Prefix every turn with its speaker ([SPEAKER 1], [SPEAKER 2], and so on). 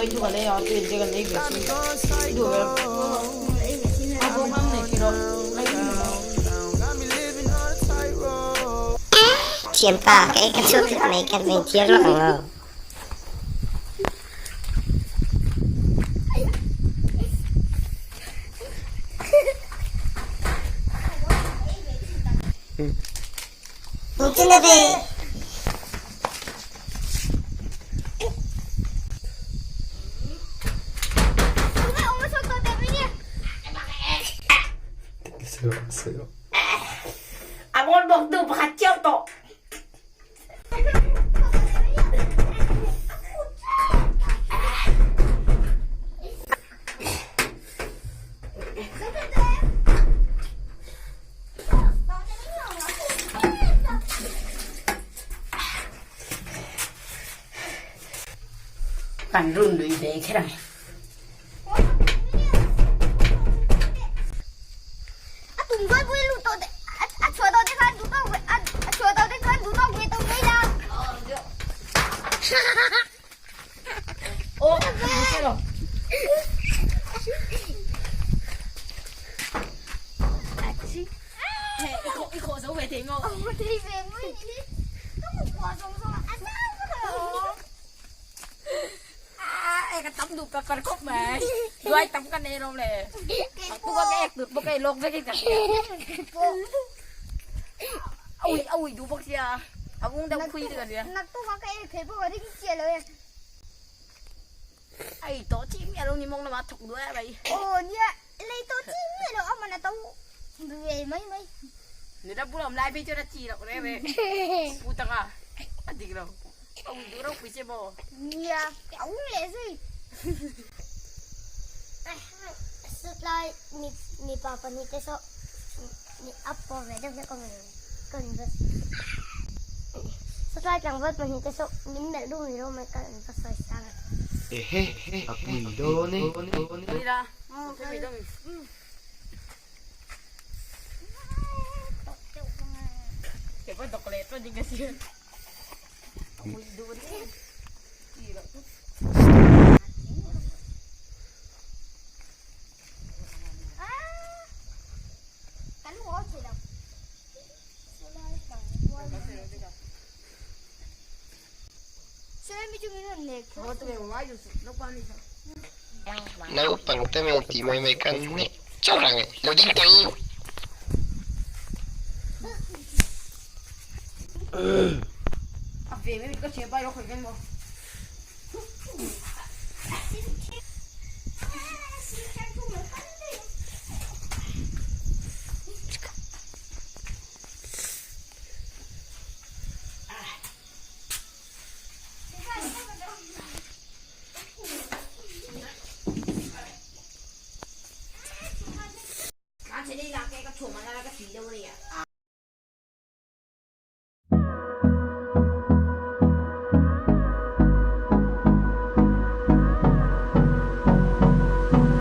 [SPEAKER 1] Vai chu ka lei a, tui te kan ei ve sin. I duh ve lo. A bawng ang nei khi rawh.
[SPEAKER 2] Thianpa, ka ei ka chhuak hlauh mai, kan va inthiar lawk ang aw. Engtin a ve?
[SPEAKER 1] A rawn bawk tu pakhat chiah tawh. Kan run lui ve kher ang e.
[SPEAKER 3] Ehe, a pui dawn e. Naupang te mai tih mai mai kan nek chauh rang e, lo ding teh u.